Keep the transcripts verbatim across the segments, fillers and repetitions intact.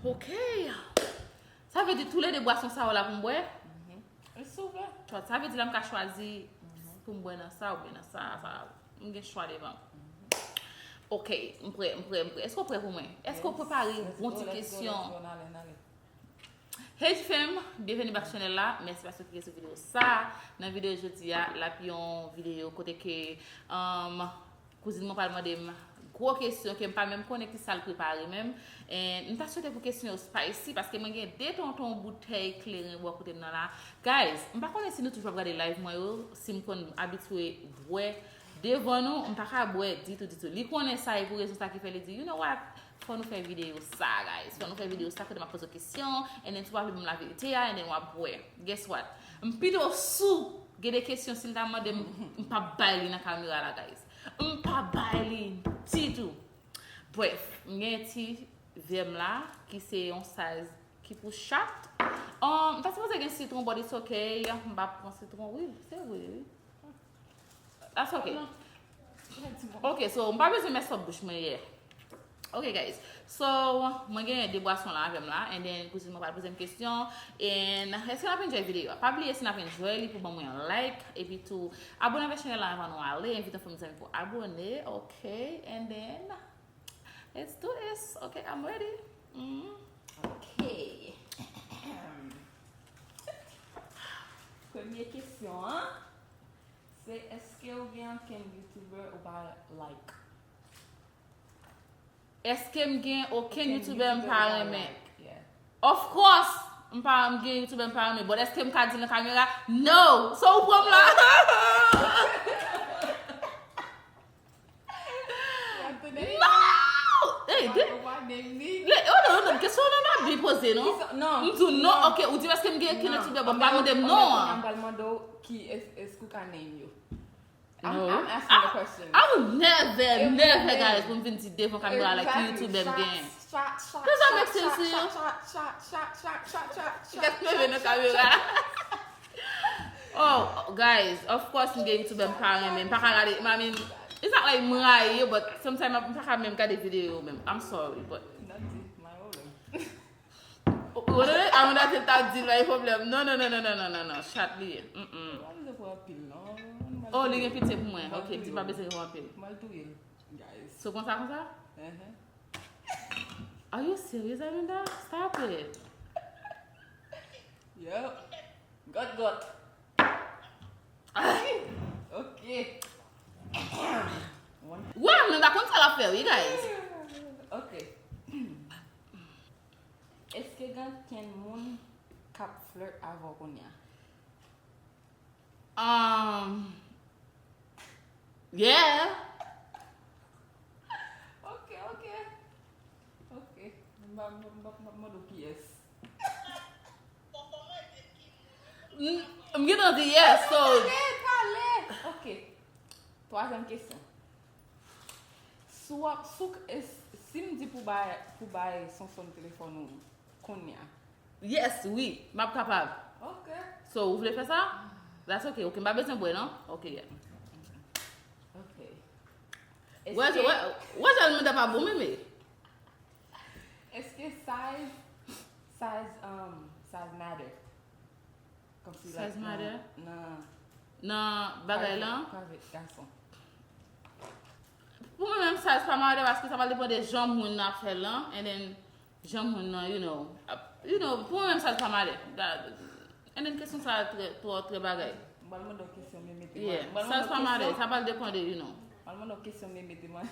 Ok. Sa vle di toulede bwason sa yo la pou m bwè? It's so good. Sa vle di la m ka chwazi pou m bwè nan sa oubyen nan sa, sa. M gen chwa devan. Ok, m prè, m prè, m prè. Èske w prè pou mwen? Èske w prepare bon ti kesyon? Hey fam, byenveni back chanèl la. Mèsi paske w klike sou videyo sa. Nan videyo jodi a, l ap yon videyo kote ke um, kouzin mwen pral mande m gwo kesyon ke m pa menm konnen ki sa l prepare menm. And m ta swete pou kesyon yo spicy paske mwen gen de tonton boutèy kleren bò kote m nan la. Guys, m pa konnen si nou toujou ap gade live mwen yo, si m konn abitye bwè devan nou, m pa ka bwè ditou, ditou. Li konnen sa e pou rezon sa ki fè li di, you know what? Fò nou fè videyo sa, guys. Fò nou fè videyo sa kote m ap poze w kesyon, and then si w pa vle ban m laverite a, and then w ap bwè. Guess what? M pito sou gen de kesyon si l ta mande m, m p ap bay li nan kamera la, guys. M p ap bay li ditou. Bref, m gen ti vè m la ki se yon size ki pou chat. Um, m ta sipoze gen sitwon, but it's ok. M pa pran sitwon. Wi, se vre, wi. That's ok. Ok, so m pa bezwen mess up bouch mwen, yeah. Ok, guys. So, mwen gen de bwason la avè m la, and then kouzin mwen pral poze m kesyon. And èske n ap enjoy videyo a? Pa bliye si n ap enjoy li pou ban mwen yon like, epi tou abone avèk chanèl la anvan nou ale, envite yon fanmi zanmi pou abone, ok? And then, let's do this. Ok, I'm ready. Mm. Ok. Premye kesyon an, se èske ou gen ankenn YouTuber ou pa like? Èske m gen okenn YouTuber m pa renmen? Of course, m pa m gen YouTuber m pa renmen, but èske m ka di nan kamera? No! So ou pran m la? No! Hey, de, oh, non, non, non, kesyon nan la byen poze, non? M di w non, ok, ou di m èske m gen okenn YouTuber, but m pa mande m non an. Mwen pral mande w ki, èske ou ka name yo? I'm, no. I'm asking the question. I, I would never, never, guys, pou m vin di devan kamera like ki YouTuber m gen. Does that make sense to you? Kèk move nan kamera. Oh, guys, of course, m gen YouTuber m pa renmen. M pa ka gade, I mean, it's not like m rayi yo, but sometimes m pa ka menm gade videyo yo menm. I'm sorry, but Wè, a mwen date l t ap di l pa gen pwoblèm. Non, non, non. Chat li ye. Mm-mm. Ou pa bezwen pran anpil, non. Oh, li gen pitye pou mwen. Ok, di pa bezwen pran anpil. M al touye l, guys. So konsa, konsa? Uh-huh. Are you serious, Aminda? Stop it. Yep. Got, got. Ah! Ok. Wè, Aminda konn sa l ap fè, wi, guys. Ok. Èske gen ankenn moun k ap flirt avè w kounye a? Um, yeah. Ok, ok. Ok. M ap, m ap, m ap, m ap mande w kiyès. M, m gentan di yes, so. Pale, pale. Ok. Twazyèm kesyon. Si w ap, si w, e, si m di pou bay, pou bay Sonson telefòn ou kounye a. Yes, wi, m ap kapab. Ok. So, ou vle fè sa? That's ok. Ok, m pa bezwen bwè, non? Ok, yeah. Ok. Wè, wè, wè, jan l mande pa bon, meme. Èske size, size, um, size matter? Kòmsi, like, size matter? Nan, nan bagay lan? Private, private gason. Pou mwen menm, size pa matter paske sa pral depann de jan moun nan ap fè l lan, and then jan moun nan, you know, ap, you know, pou mwen menm, size pa matter. And then kesyon sa a trè, twò, trè bagay. M pral mande w kesyon, men mete. Yeah, size pa matter, sa pral depann de, you know. M pral mande w kesyon, men mete mwen.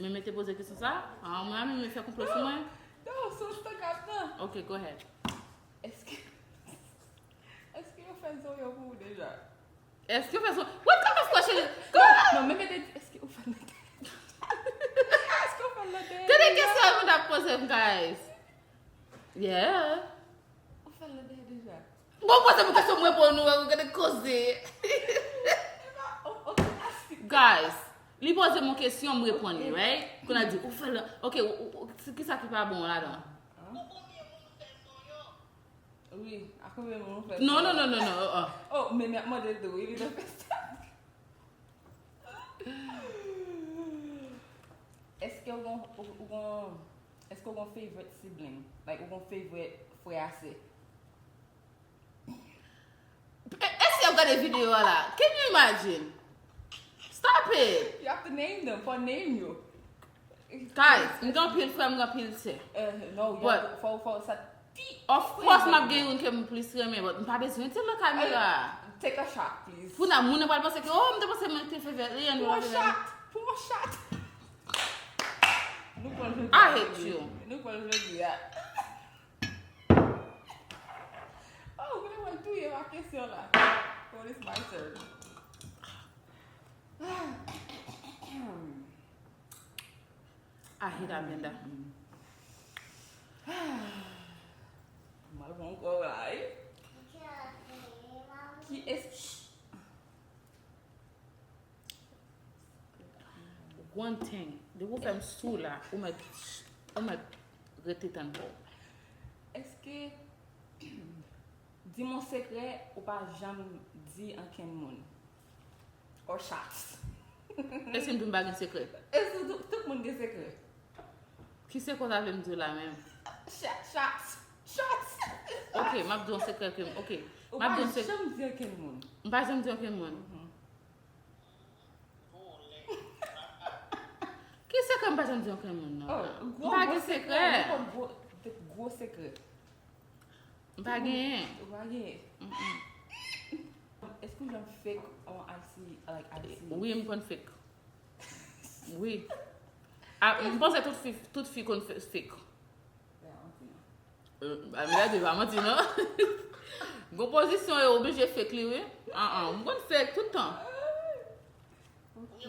Men mete poze kesyon sa? Ah, mwen a menm fè konplo sou mwen. Non, sou Instagram nan. Ok, go ahead. Èske, èske yo fè zoyo pou ou deja? Èske yo fè zoyo? What kind of question is? Non, men mete, èske ou fè l nan dèyè? Èske ou fè l nan dèyè deja? Tande kesyon moun ap poze m, guys. Yeah. Ou fè l nan dèyè deja? Bon, poze m kesyon, m reponn ou, ou gade koze. Guys, li poze m yon kesyon, m reponn li, right? Kounye a di, ou fè l, ok, ou, ou, ou, kisa ki pa bon ladan? Wi, a konbyen moun ou fè? Non, non, non, non, non, oh, oh. Oh, men m ap mande l tou, wi, li te fè sa. Èske ou gon, ou, ou gon, Èske w gon favorite sibling? Like, ou gon favorite frè a sè? E, e si y ap gade videyo a la? Can you imagine? Stop it! You have to name them, fò name yo. Guys, m gen anpil frè, m gen anpil sè. Uh, no, you But have to, fò, fò, sa ti Of course, m ap gen youn ke m plis renmen, but m pa bezwen di l nan kamera. Take a shot, please. Pou nan moun nan pral panse ke, oh, m te panse mwen te fè vè, li an Pour a shot, pour a shot. Nou pral jodi I a, hate you. Nou pral jodi a. Oh, mwen mwen touye ma kesyon la. Oh, it's my turn. I hate Amanda. Mal bon kò la, eh? Ki es- One thing, depi w fè m sou la, ou mèt, ou mèt rete tann kò w. Èske di m yon sekrè ou pa janm di ankenn moun? Or shots? E si m di m pa gen sekrè? E si tout, tout moun gen sekrè? Ki sekrè w ta vle m di w la menm? Shots, shots, shots. Ok, m ap di w yon sekrè ke m, ok. Ou M ap pa di w yon sekrè. Janm di ankenn moun. M pa janm di ankenn moun. Mhm. Ki sekrè m pa janm di ankenn moun nan? Oh, m gwo, pa gwo gen sekrè, sekrè. Yon gwo, gwo sekrè. M pa genyen. Ou pa genyen? Mm-mm. Èske w janm fake on I C, like, I C? Wi, m konn fake. Wi. A, m panse tout fi, tout fi konn fe- fake. Ba manti non. Euh, ba m gade, ba manti non. Gon pozisyon yo oblije fake li, wi. An, an, m konn fake tout tan. Ok.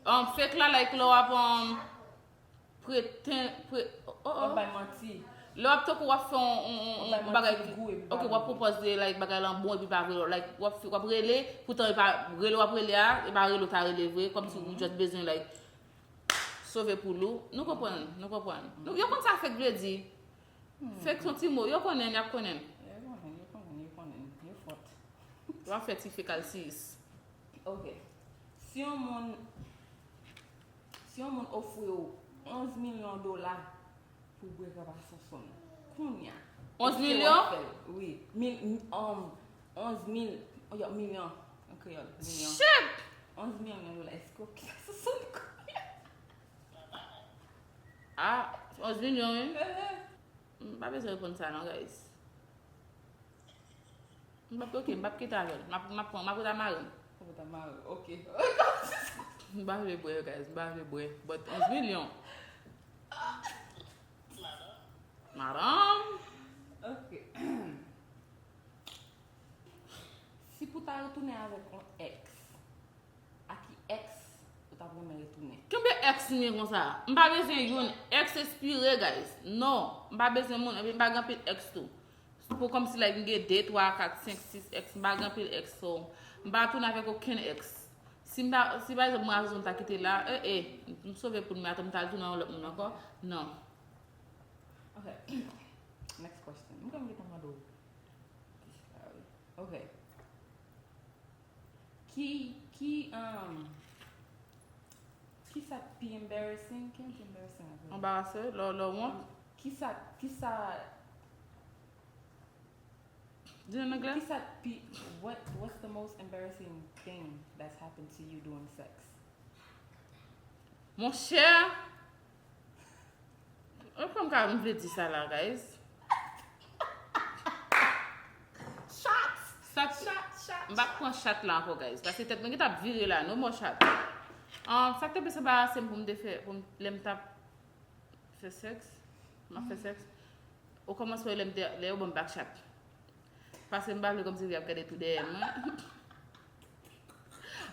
Um, fake la, like, lè w ap, um, preten, pre, oh, oh, oh. W ap bay manti. Lè w ap tankou w ap fè yon, yon, yon, yon bagay, ok, w ap pwopoze, like, bagay lan bon epi pa vre, like, w ap, w ap rele, poutan e pa rele w ap rele a, e pa rele w ta rele vre, kòmsi ou just bezwen, like, sove poul ou. Nou konprann, nou konprann. Nou, yo konn sa fake vle di. Fake se yon ti mo, yo konnen, y ap konnen. Yo konnen, yo konnen, yo konnen, yo fòt. W ap fè ti fake al sis. Ok. Si yon moun, si yon moun ofri w onz milyon dola pou break up a Sonsonn, kounye a, èske w ap fè l? Onz milyon? Wi. Mil, um, onz mil, yo, milyon, an kreyòl, milyon. Shit! Onz milyon dola, èske w ap kite Sonsonn kounye a? Ah, onz milyon, wi. M pa bezwen reponn sa non, guys. M p ap, ok, m p ap kite avè l. M ap, m ap pran, m ap ret a mari m. Ou ret a mari w, ok. M pa vle bwè, guys, m pa vle bwè. But onz milyon. Madanm. Ok. Si pou ta retounen avèk yon ex, a ki ex ou t ap renmen retounen? Kenbe ex mwen konsa. M pa bezwen youn. Ex ekspire, guys. Non. M pa bezwen moun. Epi m pa gen anpil ex tou. Pou kòmsi, like, m gen de, twa, kat, senk, sis ex. M pa gen anpil ex, so m pa tounen avèk okenn ex. Si m pa, si pa egzanp, mwen avè zòn ta kite la, e, e, m sove poul mwen, atann m t al tounen yon lòt moun ankò. Non. Ok. Next question. M kwè m gentan mande w. Ok. Ki, ki, um, ki sa k pi embarrassing? Ki pi embarrassing an kreyòl? Anbarase, lè, lè w wont. Um, ki sa, ki sa, Di l an anglè. Ki sa k pi, what, what's the most embarrassing thing that's happened to you during sex? Monchè, e kòm ka m vle di sa la, guys. Shots! Sa, shots, shots, m pa pran chat la ankò, guys. Paske tèt mwen gentan ap vire la, no more chat. Um, sa k te plis anbarase m pou m te fè, pou m, lè m t ap fè sèks, m ap fè sèks. Okòmansman, lè m te, lè yo ban m back chat. Paske m pa vle kòmsi y ap gade tou dèyè m.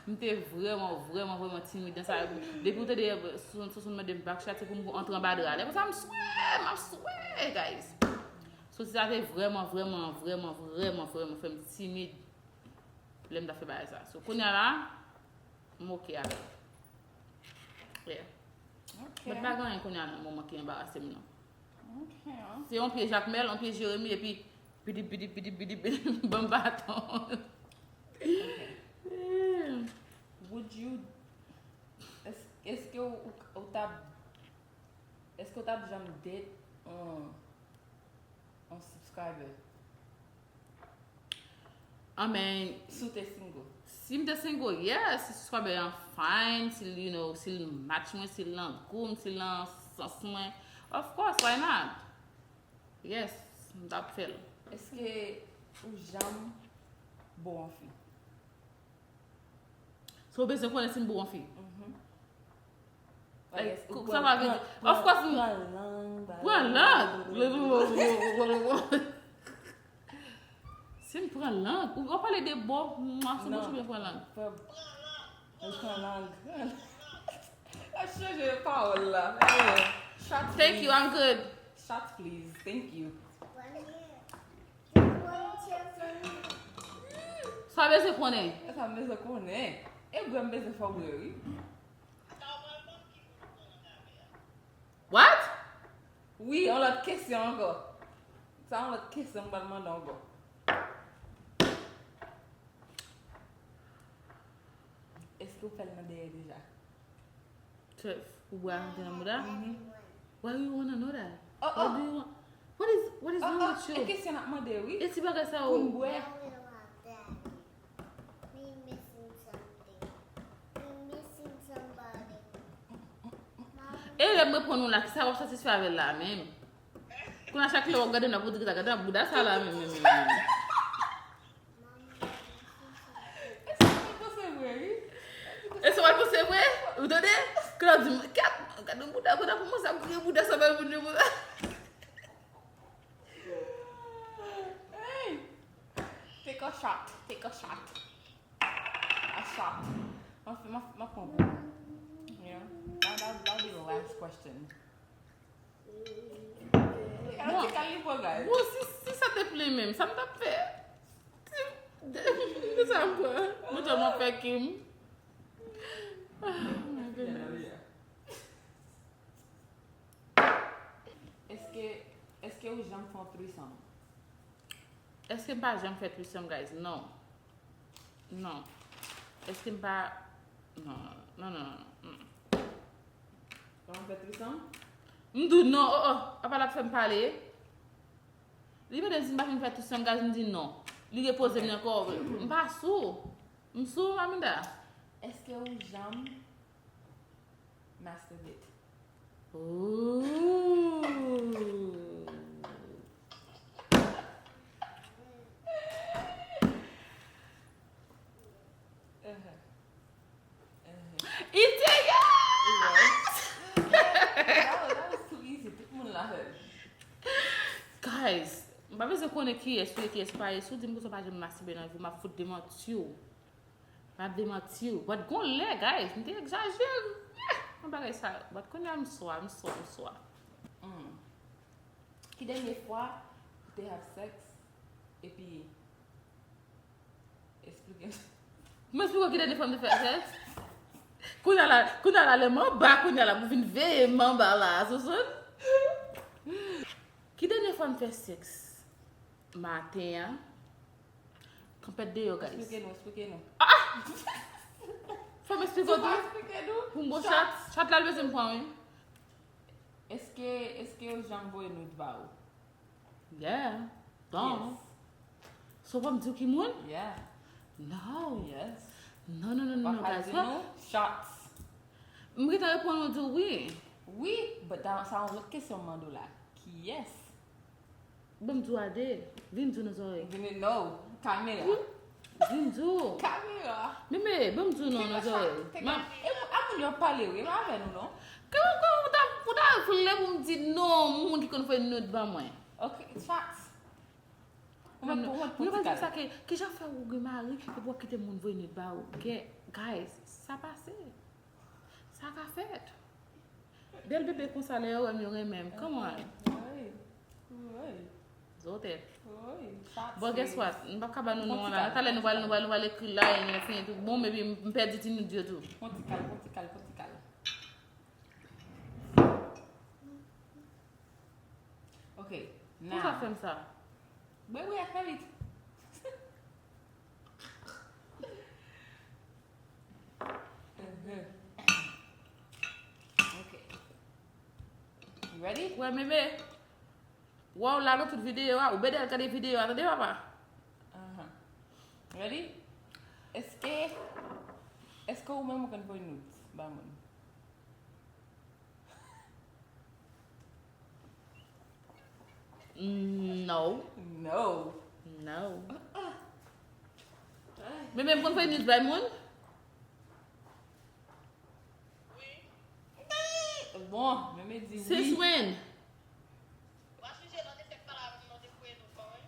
M te vrèman, vrèman, vrèman timid nan sa. Depi w tande Sonsonn mande m back chat, se pou m antre anba dra. Lè konsa, m swè, m ap swè, guys. So, sa te vrèman, vrèman, vrèman, vrèman, vrèman fè m timid lè m t ap fè bagay sa. So, kounye a la, m oke avè l. Yeah. Ok. But pa gen anyen kounye a nan moman ki anbarase m nan. Ok. Se yon pye Jakmèl, yon pye Jeremi, epi bidip, bidip, bidip, bidip, bidip, ban m baton. Ok. Yeah. Would you, es-, èske ou, ou, ou t ap Èske w t ap janm date on, on subscriber? I mean, Si w te single. Si m te single, yes, si subscriber an fine, si l, you know, si l match mwen, si l nan gou m, si l nan sans mwen, of course, why not? Yes, m t ap fè l. Èske ou janm bo on fi? So, w bezwen konnen si m bo on fi? Mhm. Like, Yes, ou sa va vin. pran- Of course, pran m- pran lang. Pran lang. Si m pran lang, ou w ap pale de bo, mwa sou bouch oubyen pran lang? Fè- Ou pran lang. A chanje pawòl la. Anyway, shots Thank you, please. I'm good. Shots please. Thank you. Sa w bezwen konnen? E sa m bezwen konnen. E bwè m bezwen fè w bwè wi. What? Wi, yon lòt kesyon ankò. Sa yon lòt kesyon m pral mande w ankò. Èske w fè l nan dèyè deja? Chef, ou bwè a te nan mouda? Mhm. Why you wanna know that? Oh, What oh. Do you want? What is what is Oh, wrong oh, with e you? kesyon n ap mande wi. E ti bagay sa Pou n ou? Bwè. We missing something. We missing somebody. E lè m reponn ou la, kisa w ap satisfè avè l la menm? Kounye a chak lè w ap gade m la pou w di kisa gade m bouda sa la menm menm menm. E sa mwen panse vre wi. E sa w ap panse vre? Ou tande? Kè w di m, gad, gade m bouda, bouda kòmanse ap gade bouda sa bèl moun yo bouda. Hey! Take a shot. Take a shot. A shot. M ap m ap m ap pran pou. Yeah. That, that, that'll be the last question. Gade ti kalibre, guys. Bon, si, si sa te plen menm, sa m t ap fè. Si, de sa m pran. Mwen tèlman fè Kim. Ah, my goodness. Èske, èske ou janm fè yon threesome? Èske m pa janm fè threesome, guys? Non. Non. Èske m pa. Non, non, non, non. Ou janm fè threesome? M di w non, oh, oh, apa l ap fè m pale? Li mande m si m pa fin fè threesome, guys, m di non. Li repoze m ankò. M pa sou. M sou, Maminda. Èske ou janm masturbate? Ooh. Uh-huh. Uh-huh. It is yes! That was, that was too easy. Tout moun la fè l. Guys, m pa bezwen konnen kiyès ou ye, kiyès ou pa ye. Si w di m ke w pa janm mastibe nan vi w, m ap fout demanti w. M ap demanti w. But gon lè, guys, m te egzajere. Yon bagay sa. But kounye a m swa, m swa, m swa. Mm. Ki dènye fwa ou te have sex? Epi, eksplike m. M eksplike w ki dènye fwa m te fè sèks? Kounye a la, kounye a la, lè m anba, kounye a la, pou vin veye m anba la, Sousoun. Ki dènye fwa m fè sèks? Maten an. Kanpèt deyò, guys. Eksplike nou, eksplike nou. Fò m eksplike w tou? Eksplike nou. Pou m bon chat, chat la l bezwen m pran, wi. Èske, èske yo janm voye nude ba ou? Yeah. Bon. So, fò m di w ki moun? Yeah. No. Yes. Non, non, non, non, Papa guys. di Fò nou, shots. M gentan reponn ou di w wi. Wi, but sa, sa yon lòt kesyon m mande w la. Kiyès? Ban m di w a de. Vin di w nan zòrèy. Vini, no. Kamera. Vin di w. Kamera. Meme, ban m di w non nan zòrèy. Take a, e, a moun yo ap pale wi, e pa avè nou non. Kè ou, kè ou ta, ou ta vle pou m di non, moun ki konn voye nude ban mwen. Ok, shots. Ou mèt, ou mèt Mwen pa pran di ti sa ke, kijan fè ou gen mari epi w ap kite moun voye nude ba ou? Guys, sa pase. Sa ka fèt. Bèl bebe konsa lè yo wè m yo renmen m. Come on. Wi. Wi. Zotèt. Wi. Shots. Bon, guess what? M p ap ka ba nou non an la. Talè nou pral, nou pral, nou pral ekri la, e nou fini tou. Bon, maybe m pèdi ti nude yo tou. Pran ti kal, pran ti kal, pran ti kal. Ok. Pou sa fè m sa? Bwè bwè a fè vit. Ok. Ready? Wè, Meme. Wè w la nan tout videyo a. Ou bèdè al gade videyo a, tande, papa? Aha. Ready? Èske, èske ou menm ou konn voye nudes ba moun? Mm, no. No. No. Men men konn voye nudes bay moun? Bon, men men di wi. Since when? Wa sijè nan te fèk pale avè m nan te voye nou ban mwen.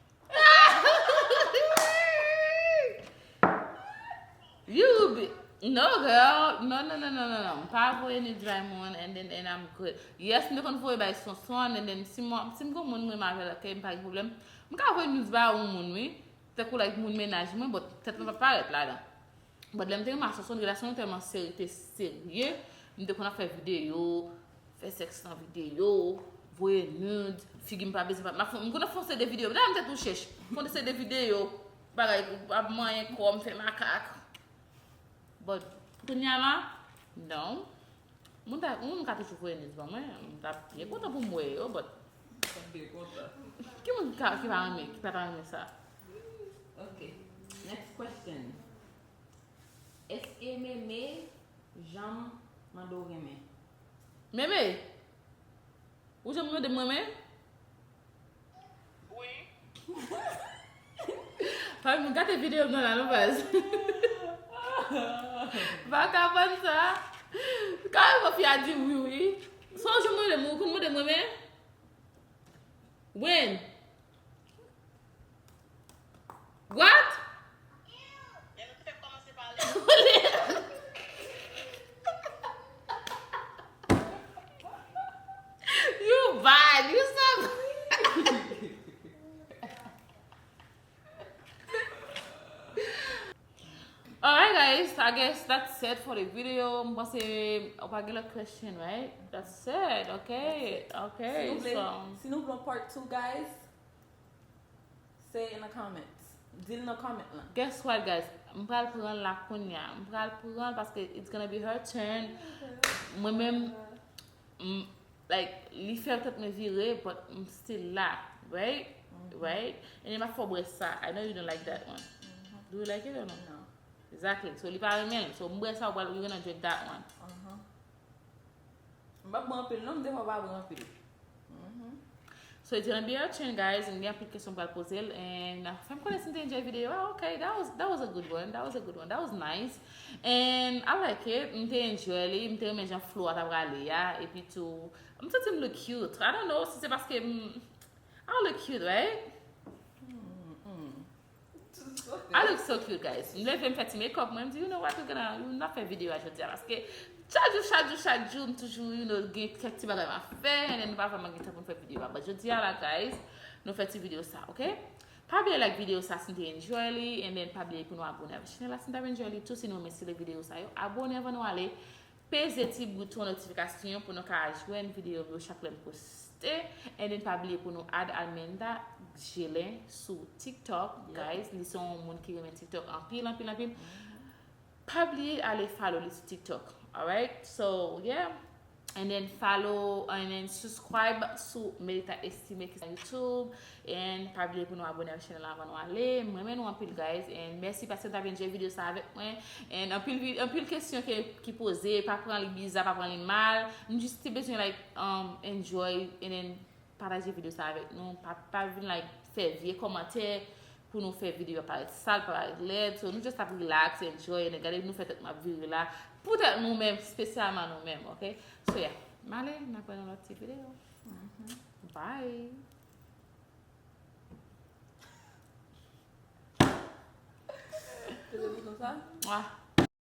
You be no girl, no no no no no no. M pa voye nudes bay moun and then and I'm good. Yes, m te konn voye bay Sonson and then si m si m gon moun m renmen avè l, ok, m pa gen pwoblèm. M ka voye nudes bay yon moun wi. Tankou like moun mennaj mwen, but tèt mwen pa parèt ladan. But lè m te renmen ak Sonson, relasyon nou tèlman serye, te serye, m te konn ap fè videyo, fè sèks nan videyo, voye nudes, figi m pa bezwen pa m konn ap fè yon seri de videyo. Dayè m te tou chèch. Fè yon seri de videyo, bagay, ap manyen kò m, fè makak. But kounye a la, non. Moun ta, moun ka toujou voye nudes ban mwen, m ta byen kontan pou m wè yo, but Sa byen kontan. Ki moun ki pa renmen, ki pa ta renmen sa? Ok. Next question. Èske Meme janm mande w renmen? Meme, ou janm mande m renmen? Wi. Fami, m gate videyo m nan la non baz. Vagabon sa. Kòman fi a di wi wi? Sa ou janm mande m, ou konn mande m renmen? When? What? Lè nou te fèk kòmanse pale. You bad, you so bad. Alright guys, I guess that's it for the video. M panse ou pa gen lòt question, right? That's it, okay, okay. Si nou vle, So, si nou vle yon part two, guys, say in the comments. Di l nan comment lan. Guess what guys? M pral pran l la kounye a. M pral pran l paske it's gonna be her turn. Mwen menm, m, like, li fè tèt mwen vire, but m still la, right? Right? And m ap fè w bwè sa. I know you don't like that one. Do you like it or no? Non. Exactly. So li pa renmen l. So m bwè sa, w pral, we gonna drink that one. Aha. M p ap bwè anpil non, m defwa pa bwè anpil. Mhm. So it's gonna be your turn, guys. M gen anpil kesyon m pral poze l. And uh, fè m konnen si m te enjoy videyo a. Okay, that was, that was a good one. That was a good one. That was nice. And I like it. M te enjoy li. M te renmen jan flow a t ap rale a. Epi tou, m santi m look cute. I don't know si se paske m, I look cute, right? I look so cute, guys. M leve, m fè ti makeup mwen, m di, you know what, we gonna, n ap fè videyo a jodi a, paske chak jou, chak jou, chak jou, m toujou, you know, gen kèk ti bagay m ap fè, and then nou pa vrèman gen tan pou n fè videyo a. But jodi a la, guys, nou fè ti videyo sa, ok? Pa bliye like videyo sa si n te enjoy li, and then pa bliye pou nou abone avèk chanèl la si n t ap enjoy li tou, si nou renmen stil videyo sa yo. Abone anvan nou ale. Peze ti bouton notifikasyon pou nou ka jwenn videyo m yo chak lè m poste. And then pa bliye pou nou add Almenda Gelin sou TikTok, guys. Li se yon moun ki renmen TikTok anpil, anpil, anpil. Pa bliye ale follow li sou TikTok. Alright? So, yeah. And then follow, and then subscribe sou Melita Estimé ki sou YouTube. And pa bliye pou nou abone avèk chanèl la anvan nou ale. M renmen nou anpil, guys. And mèsi paske n t ap enjoy videyo sa avèk mwen. And anpil, vi- anpil kesyon ke, ki poze, pa pran li biza, pa pran li mal. M jis te bezwen, like, um, enjoy and then pataje videyo sa avèk nou. Pa, pa vin, like, fè vye kòmantè pou nou fè videyo a parèt sal, parèt lèd. So, nou just ap relax, enjoy, and then gade nou fè tèt m ap vire la. Poutèt nou menm, espesyalman nou menm, ok? So, yeah. M ale, n ap wè nan lòt ti videyo. Bye. Peze bouton sa. Ah,